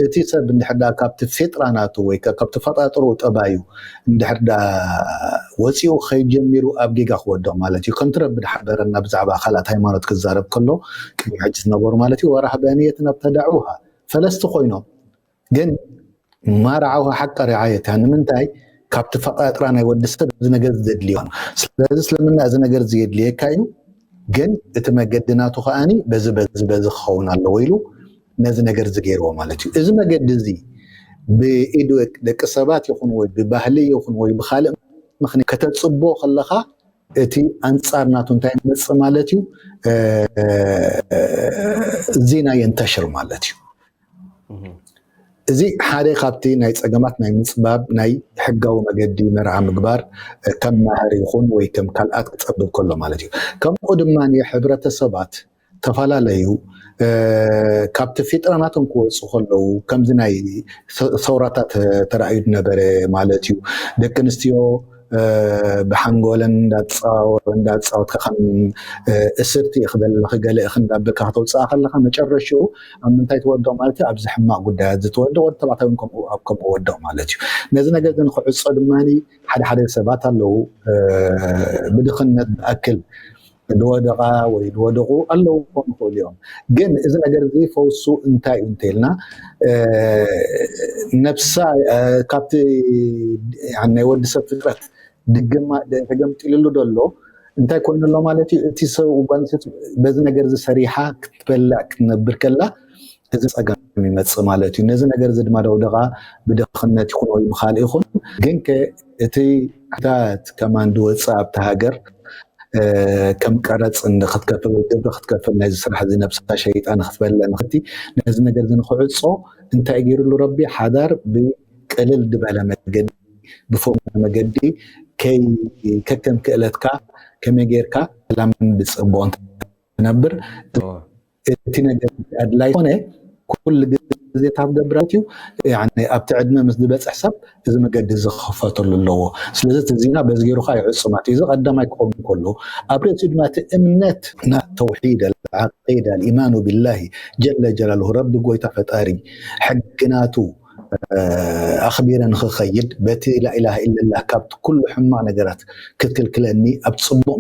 እቲ ሰብ እንድሕር ዳ ካብቲ ፌጥራ ናቱ ወይ ከ- ካብ ተፈጣጥሮ ጠባዩ እንድሕር ዳ ወፂኡ ከይጀሚሩ ኣብ ጌጋ ክወድቕ ማለት እዩ። ከምቲ ረቢ ድሓበረና ብዛዕባ ካልኣት ሃይማኖት ክዛረብ ከሎ ቅድሚ ሕጂ ዝነበሩ ማለት እዩ። ወራህባንየትን ኣብተዳዑሃ ፈለስቲ ኮይኖም ግን ማርዓውሃ ሓቂ ሪዓየት እያ። ንምንታይ? ካብቲ ፈጣጥራ ናይ ወዲ ሰብ እዚ ነገር ዘድልዮ። ስለዚ እስልምና እዚ ነገር ዘየድልየካ እዩ፣ ግን እቲ መገዲ ናቱ ከዓኒ በዚ በዚ በዚ ክኸውን ኣለዎ ኢሉ ነዚ ነገር ዝገይርዎ ማለት እዩ። እዚ መገዲ እዚ ብኢድ ደቂ ሰባት ይኹን ወይ ብባህሊ ይኹን ወይ ብካልእ ምክንያት ከተፅቦ ከለካ እቲ ኣንፃር ናቱ እንታይ መፅእ ማለት እዩ? እ፣ ዚና የንተሽር ማለት እዩ። እዚ ሓደ ካብቲ ናይ ፀገማት ናይ ምፅባብ ናይ ሕጋዊ መገዲ መርዓ ምግባር ከም ማህር ይኹን ወይ ከም ካልኣት ክፀብብ ከሎ ማለት እዩ። ከምኡ ድማ ሕብረተሰባት ተፈላለዩ ካብቲ ፊጥራ ናቶም ክወፁ ከለዉ ከምዚ ናይ ሰውራታት ተራእዩ ነበረ ማለት እዩ። ደቂ ኣንስትዮ ብሓንጎለን እንዳፃወትካ ከም እስርቲ ክበልኺ ገለ እንዳበልካ ክተውፅኣ ከለካ መጨረሽኡ ኣብ ምንታይ ትወድቕ ማለት እዩ? ኣብዚ ሕማቕ ጉዳያት ዝተወድቕ ወዲ ተባዕታይ እውን ከምኡ ወድቕ ማለት እዩ። ነዚ ነገር እዚ ንክዕፆ ድማ ሓደ ሓደ ሰባት ኣለዉ ብድኽነት ዝኣክል ዝወደቓ ወይ ዝወደቑ ኣለዉ ክኾኑ ይኽእሉ እዮም። ግን እዚ ነገር እዚ ፈውሱ እንታይ እዩ እንተኢልና ነብሳ ካብቲ ናይ ወዲ ሰብ ፍጥረት ድግማ ተገምጢልሉ ዘሎ እንታይ ኮይኑ ኣሎ ማለት እዩ? እቲ ሰብ ጓል ኣንስተይቲ በዚ ነገር እዚ ሰሪሓ ክትበልዕ ክትነብር ከላ እዚ ፀገም ይመፅእ ማለት እዩ። ነዚ ነገር እዚ ድማ ደውደቓ ብድኽነት ይኹን ወይ ብካልእ ይኹን ግን እቲ ሕታት ከማን ዝወፅእ ኣብቲ ሃገር ከም ቀረፅ ክትከፍል ወይ ግብሪ ክትከፍል ነዚ ስራሕ እዚ ነብሳ ሸይጣ ንክትበልዕ ንክቲ ነዚ ነገር እዚ ንክዕፆ እንታይ ገይሩሉ ረቢ ሓዳር ብቅልል ዝበለ መገዲ ብፎርማል መገዲ ከይ ከከም ክእለትካ ከመይ ጌርካ ሰላምን ብፅቡቅ ትነብር እቲ ነገር ኣድላይ ኮነ ኩሉ ግዜ ታብ ገብራት እዩ። ኣብቲ ዕድመ ምስ ዝበፅሕ ሰብ እዚ መገዲ እዚ ክኸፈተሉ ኣለዎ። ስለዚ እቲ ዚና በዚ ገይሩ ከዓ ይዕፁ ማለት እዩ። እዚ ቀዳማይ ክኸውን ከሎ ኣብ ርእሲኡ ድማ እቲ እምነት ና ተውሒድ ኣልዓቂዳ ኣልኢማኑ ቢላሂ ጀለ ጀላሉ ረቢ ጎይታ ፈጣሪ ሕግናቱ ኣኽቢረ ንኽኸይድ በቲ ላኢላሃ ኢለላህ ካብቲ ኩሉ ሕማቕ ነገራት ክትክልክለኒ ኣብ ፅቡቕ